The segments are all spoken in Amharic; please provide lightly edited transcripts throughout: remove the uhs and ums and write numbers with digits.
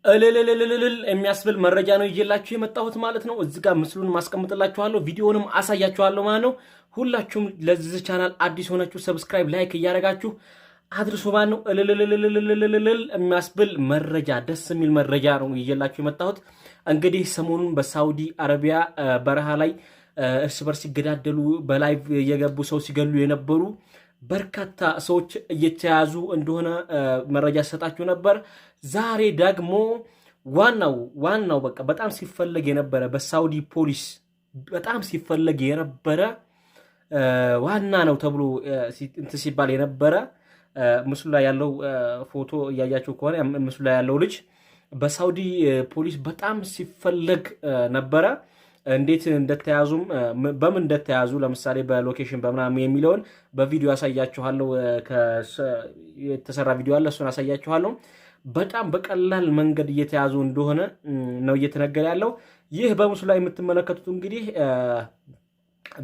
እልልልልልል የሚያስብል መረጃ ነው ይዤላችሁ የመጣሁት ማለት ነው። እዚህ ጋር ምስሉን ማስቀምጥላችኋለሁ፣ ቪዲዮንም አሳያችኋለሁ ማለት ነው። ሁላችሁም ለዚህ ቻናል አዲስ ሆናችሁ subscribe፣ like እያደረጋችሁ አድርሱ ማለት ነው። እልልልልልልልል የሚያስብል መረጃ፣ ደስ የሚል መረጃ ነው ይዤላችሁ የመጣሁት። እንግዲህ ሰሞኑን በሳውዲ አረቢያ በረሃ ላይ እርስ በርስ ሲገዳደሉ፣ በ live እየገቡ ሰው ሲገሉ የነበሩ በርካታ ሰዎች እየተያዙ እንደሆነ መረጃ ሰጣችሁ ነበር። ዛሬ ደግሞ ዋናው ዋናው በቃ በጣም ሲፈለግ የነበረ፣ በሳውዲ ፖሊስ በጣም ሲፈለግ የነበረ፣ ዋና ነው ተብሎ እንትን ሲባል የነበረ፣ ምስሉ ላይ ያለው ፎቶ እያያችሁ ከሆነ ምስሉ ላይ ያለው ልጅ በሳውዲ ፖሊስ በጣም ሲፈለግ ነበረ። እንዴት እንደተያዙም፣ በምን እንደተያዙ፣ ለምሳሌ በ location በምናምን የሚለውን በቪዲዮ ያሳያችኋለሁ። የተሰራ ቪዲዮ አለ፣ እሱን አሳያችኋለሁ። በጣም በቀላል መንገድ እየተያዙ እንደሆነ ነው እየተነገረ ያለው። ይህ በምስሉ ላይ የምትመለከቱት እንግዲህ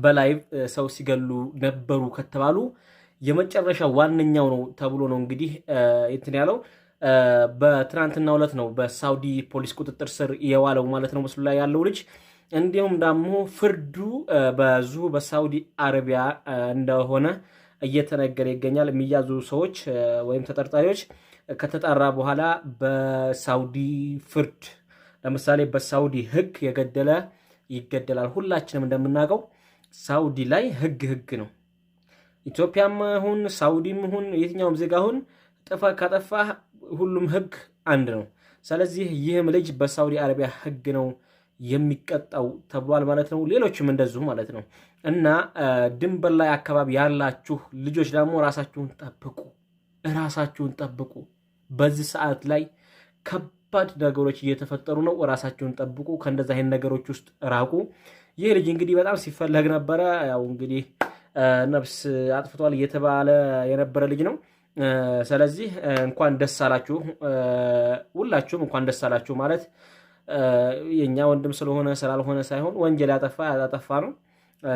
በ live ሰው ሲገሉ ነበሩ ከተባሉ የመጨረሻ ዋነኛው ነው ተብሎ ነው እንግዲህ እንትን ያለው። በትናንትናው ዕለት ነው በሳውዲ ፖሊስ ቁጥጥር ስር የዋለው ማለት ነው ምስሉ ላይ ያለው ልጅ። እንዲሁም ደግሞ ፍርዱ በዙ በሳውዲ አረቢያ እንደሆነ እየተነገረ ይገኛል። የሚያዙ ሰዎች ወይም ተጠርጣሪዎች ከተጣራ በኋላ በሳውዲ ፍርድ፣ ለምሳሌ በሳውዲ ሕግ የገደለ ይገደላል። ሁላችንም እንደምናውቀው ሳውዲ ላይ ሕግ ሕግ ነው። ኢትዮጵያም ሁን ሳውዲም ሁን የትኛውም ዜጋ ሁን ጥፋት ካጠፋህ ሁሉም ሕግ አንድ ነው። ስለዚህ ይህም ልጅ በሳውዲ አረቢያ ሕግ ነው የሚቀጣው ተብሏል ማለት ነው። ሌሎችም እንደዚሁ ማለት ነው። እና ድንበር ላይ አካባቢ ያላችሁ ልጆች ደግሞ ራሳችሁን ጠብቁ፣ ራሳችሁን ጠብቁ። በዚህ ሰዓት ላይ ከባድ ነገሮች እየተፈጠሩ ነው። ራሳችሁን ጠብቁ። ከእንደዚ አይነት ነገሮች ውስጥ ራቁ። ይህ ልጅ እንግዲህ በጣም ሲፈለግ ነበረ። ያው እንግዲህ ነፍስ አጥፍቷል እየተባለ የነበረ ልጅ ነው። ስለዚህ እንኳን ደስ አላችሁ፣ ሁላችሁም እንኳን ደስ አላችሁ ማለት የእኛ ወንድም ስለሆነ ስላልሆነ ሳይሆን ወንጀል ያጠፋ ያጠፋ ነው።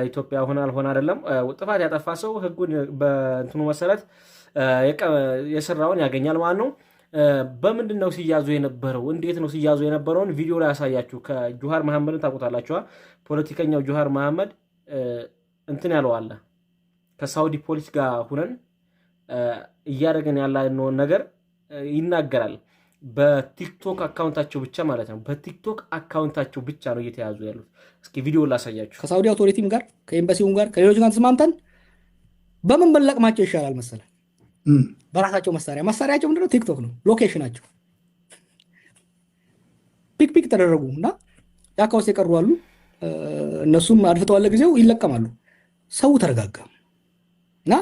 ኢትዮጵያ ሆነ አልሆነ አይደለም። ጥፋት ያጠፋ ሰው ሕጉን በእንትኑ መሰረት የሰራውን ያገኛል ማለት ነው። በምንድን ነው ሲያዙ የነበረው? እንዴት ነው ሲያዙ የነበረውን ቪዲዮ ላይ ያሳያችሁ። ከጁሃር መሐመድን ታውቁታላችኋ። ፖለቲከኛው ጁሃር መሐመድ እንትን ያለው አለ፣ ከሳውዲ ፖሊስ ጋር ሁነን እያደረግን ያለነውን ነገር ይናገራል። በቲክቶክ account ኣቸው ብቻ ማለት ነው። በቲክቶክ account ኣቸው ብቻ ነው እየተያዙ ያሉት። እስኪ ቪዲዮ ላሳያችሁ። ከሳውዲ authority ም ጋር፣ ከኤምባሲውም ጋር፣ ከሌሎች ጋር ተስማምተን በምን ብንለቅማቸው ይሻላል መሰለህ? በራሳቸው መሳሪያ። መሳሪያቸው ምንድነው? ቲክቶክ ነው። Location ኣቸው pick pick ተደረጉ እና ጫካ ውስጥ የቀሩ አሉ። እነሱም አድፍጠዋል፣ ለጊዜው ይለቀማሉ። ሰው ተረጋጋ እና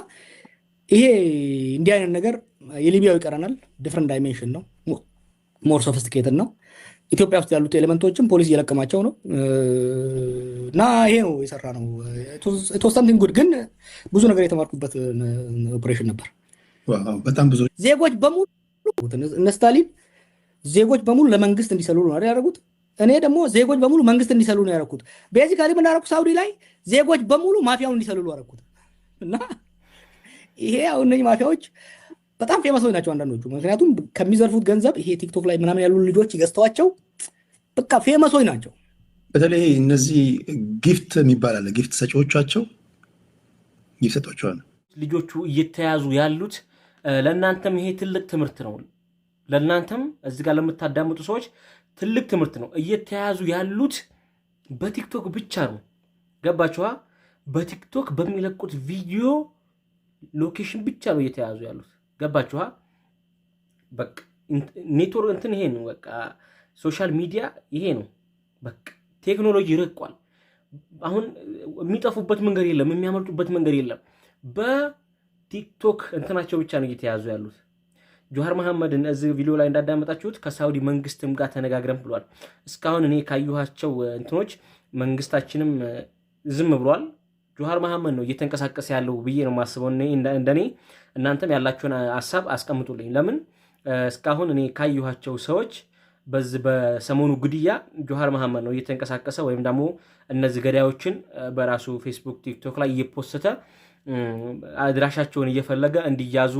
ይሄ እንዲህ አይነት ነገር የሊቢያው ይቀረናል። Different dimension ነው፣ more sophisticated ነው። ኢትዮጵያ ውስጥ ያሉት element ኦችም ፖሊስ እየለቀማቸው ነው እና ይሄ ነው የሰራ ነው። Something good ግን ብዙ ነገር የተማርኩበት ኦፕሬሽን ነበር። በጣም ብዙ ዜጎች በሙሉ፣ እነ ስታሊን ዜጎች በሙሉ ለመንግስት እንዲሰልሉ ነው ያደረጉት። እኔ ደግሞ ዜጎች በሙሉ መንግስት እንዲሰልሉ ነው ያደረኩት። Basically ምን አደረኩ? ሳውዲ ላይ ዜጎች በሙሉ ማፊያውን እንዲሰልሉ አደረኩት እና ይሄ አሁን እነኝህ ማፊያዎች በጣም famous ኦች ናቸው አንዳንዶቹ። ምክንያቱም ከሚዘርፉት ገንዘብ ይሄ ቲክቶክ ላይ ምናምን ያሉ ልጆች ገዝተዋቸው በቃ famous ኦች ናቸው። በተለይ እነዚህ gift የሚባል አለ። Gift ሰጪዎቻቸው gift ሰጧቸዋል። ልጆቹ እየተያዙ ያሉት ለእናንተም ይሄ ትልቅ ትምህርት ነው። ለእናንተም እዚህ ጋር ለምታዳምጡ ሰዎች ትልቅ ትምህርት ነው። እየተያዙ ያሉት በቲክቶክ ብቻ ነው። ገባችኋ? በቲክቶክ በሚለቁት ቪዲዮ location ብቻ ነው እየተያዙ ያሉት። ገባችኋ? በቃ ኔትወርክ እንትን ይሄ ነው። በቃ social media ይሄ ነው። በቃ ቴክኖሎጂ ረቋል። አሁን የሚጠፉበት መንገድ የለም፣ የሚያመልጡበት መንገድ የለም። በቲክቶክ እንትናቸው ብቻ ነው እየተያዙ ያሉት። ጆሃር መሐመድን እዚህ ቪዲዮ ላይ እንዳዳመጣችሁት ከሳውዲ መንግስትም ጋር ተነጋግረን ብሏል። እስካሁን እኔ ካየኋቸው እንትኖች መንግስታችንም ዝም ብሏል። ጆሃር መሐመድ ነው እየተንቀሳቀሰ ያለው ብዬ ነው የማስበው እንደኔ። እናንተም ያላችሁን ሀሳብ አስቀምጡልኝ። ለምን እስካሁን እኔ ካየኋቸው ሰዎች በዚህ በሰሞኑ ግድያ ጆሃር መሐመድ ነው እየተንቀሳቀሰ ወይም ደግሞ እነዚህ ገዳዮችን በራሱ ፌስቡክ፣ ቲክቶክ ላይ እየፖሰተ፣ አድራሻቸውን እየፈለገ እንዲያዙ፣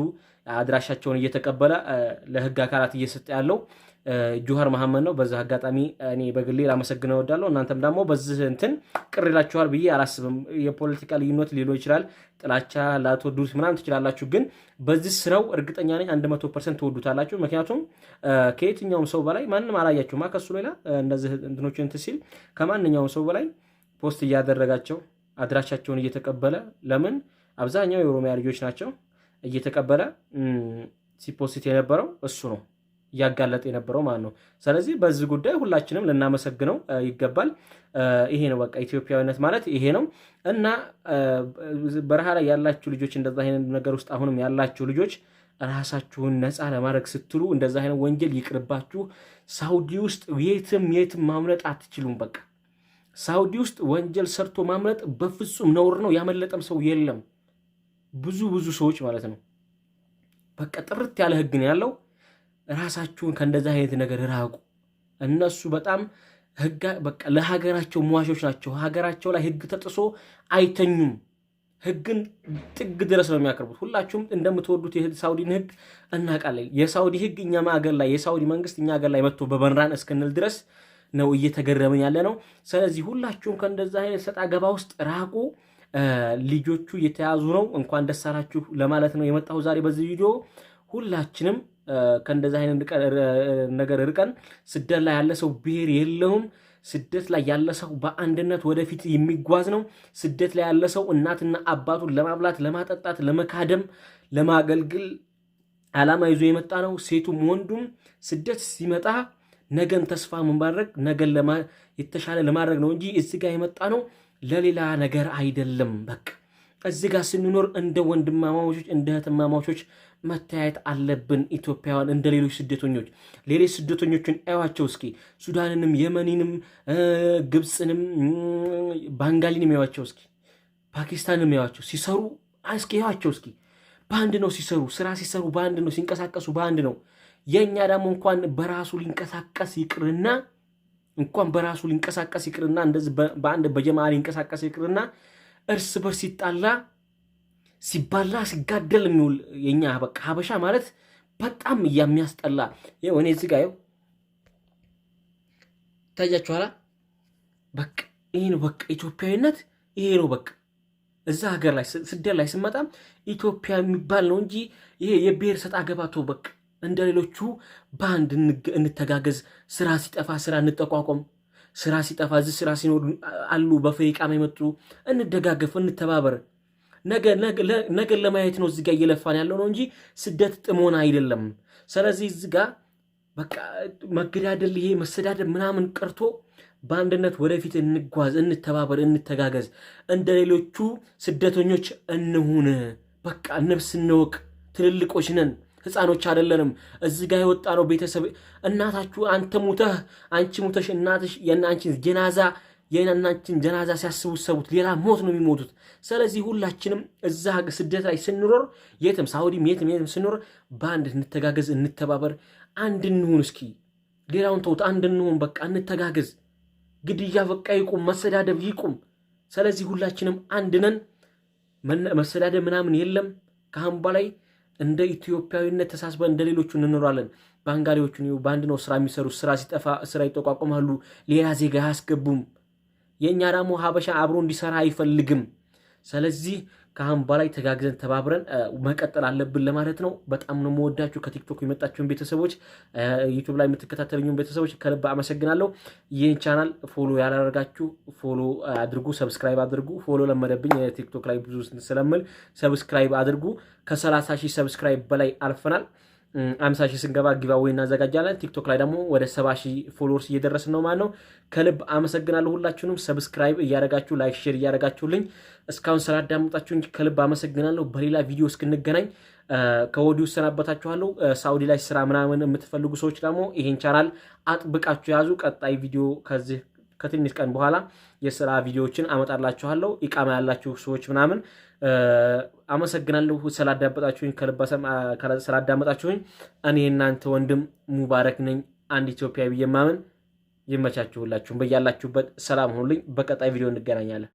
አድራሻቸውን እየተቀበለ ለህግ አካላት እየሰጠ ያለው ጁሃር መሐመድ ነው። በዚህ አጋጣሚ እኔ በግሌ ላመሰግነው እወዳለሁ። እናንተም ደግሞ በዚህ እንትን ቅር ይላችኋል ብዬ አላስብም። የፖለቲካ ልዩነት ሊኖር ይችላል፣ ጥላቻ ላትወዱት ምናምን ትችላላችሁ። ግን በዚህ ስራው እርግጠኛ ነኝ 100% ትወዱታላችሁ። ምክንያቱም ከየትኛውም ሰው በላይ ማንም አላያችሁማ ከሱ ሌላ እነዚህ እንትኖችን እንትን ሲል ከማንኛውም ሰው በላይ post እያደረጋቸው አድራሻቸውን እየተቀበለ፣ ለምን አብዛኛው የኦሮሚያ ልጆች ናቸው፣ እየተቀበለ ሲ post የነበረው እሱ ነው፣ እያጋለጠ የነበረው ማለት ነው። ስለዚህ በዚህ ጉዳይ ሁላችንም ልናመሰግነው ይገባል። ይሄ ነው በቃ ኢትዮጵያዊነት ማለት ይሄ ነው። እና በረሃ ላይ ያላችሁ ልጆች፣ እንደዛ አይነት ነገር ውስጥ አሁንም ያላችሁ ልጆች ራሳችሁን ነፃ ለማድረግ ስትሉ እንደዛ አይነት ወንጀል ይቅርባችሁ። ሳውዲ ውስጥ የትም የትም ማምለጥ አትችሉም። በቃ ሳውዲ ውስጥ ወንጀል ሰርቶ ማምለጥ በፍጹም ነውር ነው። ያመለጠም ሰው የለም። ብዙ ብዙ ሰዎች ማለት ነው። በቃ ጥርት ያለ ህግ ነው ያለው። ራሳችሁን ከእንደዛ አይነት ነገር ራቁ። እነሱ በጣም ህግ በቃ ለሀገራቸው ሟቾች ናቸው። ሀገራቸው ላይ ህግ ተጥሶ አይተኙም። ህግን ጥግ ድረስ ነው የሚያቀርቡት። ሁላችሁም እንደምትወዱት የሳውዲን ህግ እናውቃለን። የሳውዲ ህግ እኛም ሀገር ላይ፣ የሳውዲ መንግስት እኛ ሀገር ላይ መጥቶ በበንራን እስክንል ድረስ ነው እየተገረምን ያለ ነው። ስለዚህ ሁላችሁም ከእንደዛ አይነት ሰጣ ገባ ውስጥ ራቁ። ልጆቹ እየተያዙ ነው። እንኳን ደስ አላችሁ ለማለት ነው የመጣሁ ዛሬ በዚህ ቪዲዮ። ሁላችንም ከእንደዛ አይነት ነገር ርቀን፣ ስደት ላይ ያለ ሰው ብሔር የለውም። ስደት ላይ ያለ ሰው በአንድነት ወደፊት የሚጓዝ ነው። ስደት ላይ ያለ ሰው እናትና አባቱን ለማብላት፣ ለማጠጣት፣ ለመካደም፣ ለማገልገል ዓላማ ይዞ የመጣ ነው። ሴቱም ወንዱም ስደት ሲመጣ ነገን ተስፋ ማድረግ፣ ነገን የተሻለ ለማድረግ ነው እንጂ እዚህ ጋር የመጣ ነው ለሌላ ነገር አይደለም። በቃ እዚህ ጋር ስንኖር እንደ ወንድማማቾች፣ እንደ እህትማማቾች መተያየት አለብን። ኢትዮጵያውያን እንደ ሌሎች ስደተኞች፣ ሌሎች ስደተኞችን እያቸው እስኪ፣ ሱዳንንም፣ የመኒንም፣ ግብፅንም፣ ባንጋሊንም እያቸው እስኪ፣ ፓኪስታንም እያቸው ሲሰሩ እስኪ እያቸው እስኪ። በአንድ ነው ሲሰሩ፣ ስራ ሲሰሩ በአንድ ነው፣ ሲንቀሳቀሱ በአንድ ነው። የእኛ ደግሞ እንኳን በራሱ ሊንቀሳቀስ ይቅርና፣ እንኳን በራሱ ሊንቀሳቀስ ይቅርና፣ እንደዚህ በአንድ በጀማ ሊንቀሳቀስ ይቅርና እርስ በርስ ሲጣላ፣ ሲባላ፣ ሲጋደል የሚውል የኛ በቃ ሀበሻ ማለት በጣም የሚያስጠላ። ይኸው እኔ እዚህ ጋር ይኸው ታያችኋላ። በቃ ይሄ ነው በቃ ኢትዮጵያዊነት ይሄ ነው በቃ። እዛ ሀገር ላይ ስደት ላይ ስመጣ ኢትዮጵያ የሚባል ነው እንጂ ይሄ የብሔር ሰጣ ገባቶ በቃ እንደ ሌሎቹ በአንድ እንተጋገዝ፣ ስራ ሲጠፋ ስራ እንጠቋቋም፣ ስራ ሲጠፋ እዚህ ስራ ሲኖር አሉ በፍሪቃም የመጡ፣ እንደጋገፍ፣ እንተባበር። ነገ ለማየት ነው እዚጋ እየለፋን ያለው ነው እንጂ ስደት ጥሞና አይደለም። ስለዚህ እዚጋ በቃ መገዳደል፣ ይሄ መሰዳደብ ምናምን ቀርቶ በአንድነት ወደፊት እንጓዝ፣ እንተባበር፣ እንተጋገዝ፣ እንደ ሌሎቹ ስደተኞች እንሁን። በቃ ነፍስ እንወቅ። ትልልቆች ነን፣ ህፃኖች አይደለንም። እዚህ ጋር የወጣ ነው ቤተሰብ እናታችሁ አንተ ሙተህ አንቺ ሙተሽ እናትሽ የአንቺን ጀናዛ የእናንችን ጀናዛ ሲያስቡ ሰቡት ሌላ ሞት ነው የሚሞቱት። ስለዚህ ሁላችንም እዛ ስደት ላይ ስንኖር የትም ሳውዲም የትም የትም ስንኖር በአንድ እንተጋገዝ፣ እንተባበር፣ አንድ እንሁን። እስኪ ሌላውን ተውት፣ አንድ እንሁን። በቃ እንተጋገዝ። ግድያ በቃ ይቁም፣ መሰዳደብ ይቁም። ስለዚህ ሁላችንም አንድ ነን። መሰዳደብ ምናምን የለም። ከአሁን በላይ እንደ ኢትዮጵያዊነት ተሳስበን እንደ ሌሎቹ እንኖራለን። ባንጋሊዎቹ በአንድ ነው ስራ የሚሰሩ። ስራ ሲጠፋ ስራ ይጠቋቁማሉ። ሌላ ዜጋ አያስገቡም። የእኛ ደግሞ ሀበሻ አብሮ እንዲሰራ አይፈልግም። ስለዚህ ከአሁን በላይ ተጋግዘን ተባብረን መቀጠል አለብን ለማለት ነው። በጣም ነው የምወዳችሁ። ከቲክቶክ የመጣችሁን ቤተሰቦች፣ ዩቱብ ላይ የምትከታተሉኝን ቤተሰቦች ከልብ አመሰግናለሁ። ይህን ቻናል follow ያላደረጋችሁ follow አድርጉ፣ subscribe አድርጉ። Follow ለመደብኝ ቲክቶክ ላይ ብዙ ስለምል subscribe አድርጉ። ከ30,000 subscribe በላይ አልፈናል። 50,000 ስንገባ giveaway እናዘጋጃለን። ቲክቶክ ላይ ደግሞ ወደ 70,000 followers እየደረስን ነው ማለት ነው። ከልብ አመሰግናለሁ ሁላችሁንም። Subscribe እያደረጋችሁ፣ like፣ share እያደረጋችሁልኝ እስካሁን ስላዳመጣችሁኝ ከልብ አመሰግናለሁ። በሌላ ቪዲዮ እስክንገናኝ ከወዲሁ እሰናበታችኋለሁ። ሳውዲ ላይ ስራ ምናምን የምትፈልጉ ሰዎች ደግሞ ይሄን ቻናል አጥብቃችሁ ያዙ። ቀጣይ ቪዲዮ ከዚህ ከትንሽ ቀን በኋላ የስራ ቪዲዮዎችን አመጣላችኋለሁ። ኢቃማ ያላችሁ ሰዎች ምናምን አመሰግናለሁ ስላዳመጣችሁኝ፣ ከልብ ስላዳመጣችሁኝ። እኔ እናንተ ወንድም ሙባረክ ነኝ፣ አንድ ኢትዮጵያዊ የማምን። ይመቻችሁ። ሁላችሁም በያላችሁበት ሰላም ሁኑልኝ። በቀጣይ ቪዲዮ እንገናኛለን።